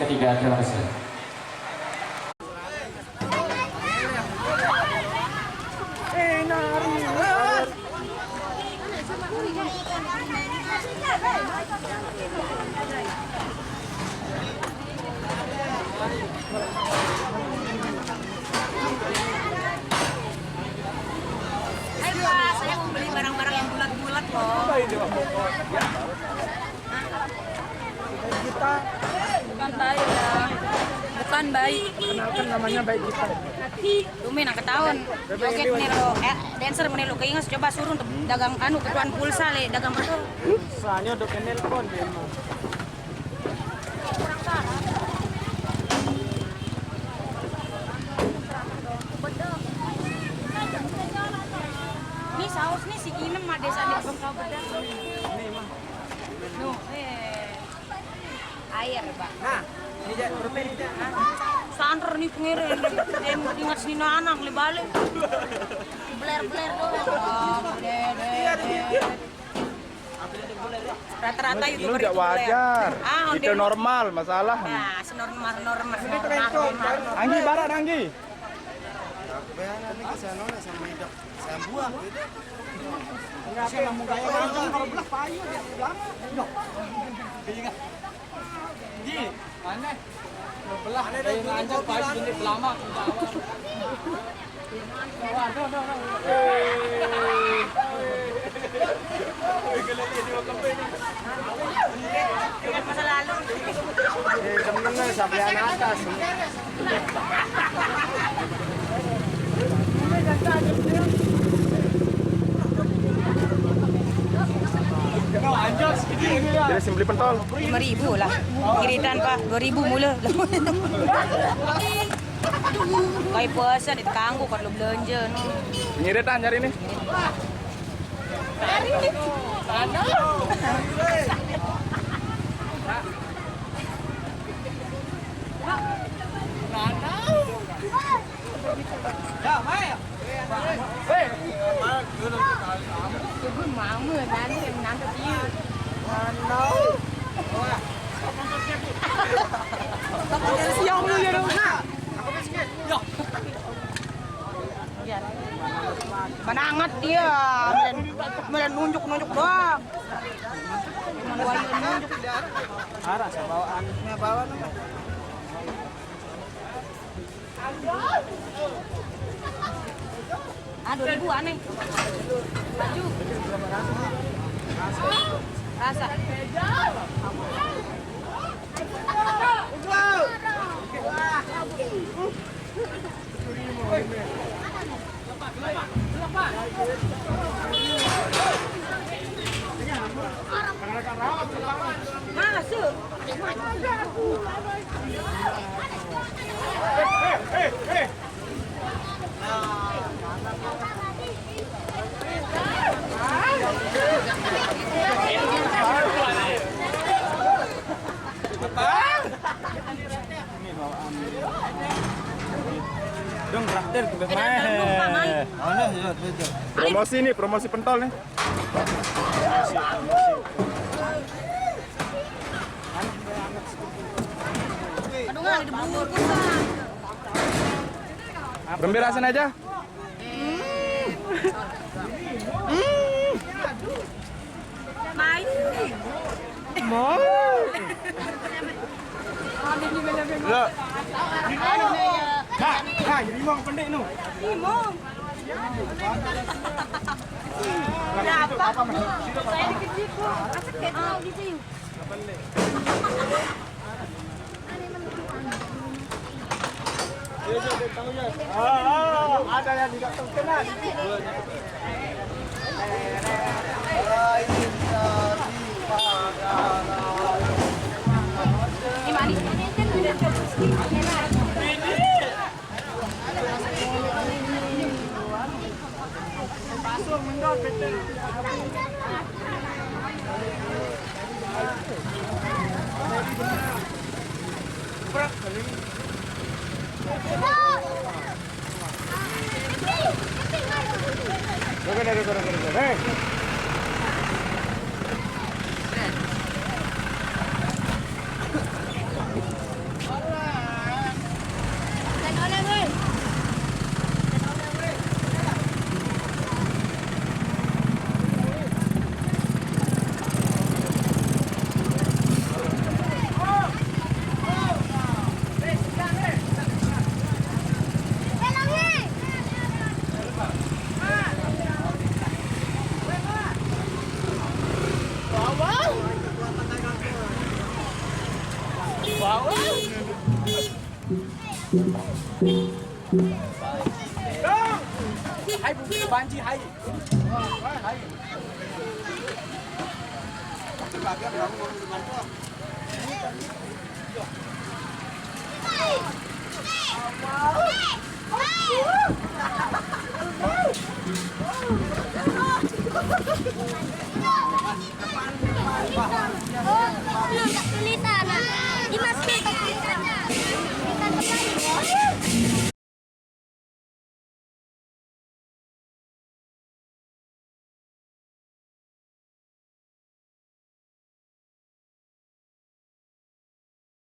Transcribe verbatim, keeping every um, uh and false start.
Tiga, terima kasih. Ayo Pak, saya mau beli barang-barang yang bulat-bulat loh. Bukan Thailand. Bukan baik. Kenalkan, namanya Baik Gita. Tumben nang ketahuan. Joget nih lo, eh, dancer meneh lo keinget, coba suruh untuk dagang anu, ketuan pulsa le, dagang betul. Soalnya udah kenal pun dia mah. Ini saus nih si Inem mah desa di Bengkau Bedak. Ini mah. Nuh, eh. Air, Bang. Nah, ini dia, rupiah ini dia. Santer nih pengiring, ingat sini anak, le balik. Bler-bler doang. Oh, bler, bler, bler. Rata-rata lu YouTuber nggak itu wajar. Ah, itu normal masalah. Nah, senormal normal. Normal, normal. Anggi, barat, Anggi. Bayangkan ini ke sana, sama hidup. Saya buang gitu. Enggak, saya mau gaya kalau belah payu dia lama. Iya. Ji, aneh. Belah dari Nganjuk pagi ini lama. Waduh, no, no. Masa lalu. Eh, temennya sampai atas. Jadi simpli pentol. Lima ribu lah. Kiritan, Pak, dua ribu mula. Kayak puasa ditekanggu kalau belanja no. Ngiritan nyari nih. Manangat dia, melen, melen nunjuk-nunjuk doang. Cuman wayang nunjuk. Arah, saya bawaan. Nah, bawaan. Ah, dua ribu aneh. Maju. Rasa. Masuk. Dong, traktir ke main. Promosi nih, promosi pentol nih. Aduh, nggak ada bungkusan. Berembe rasain aja. Hmm. Hmm. Main. Mau. Lo. Nah, nah, jadi mau pendek no. Ih, mau. Kenapa? Saya dikit-dikit, Bu. Asik kayak gitu. Hai, bu banji hai. Hai.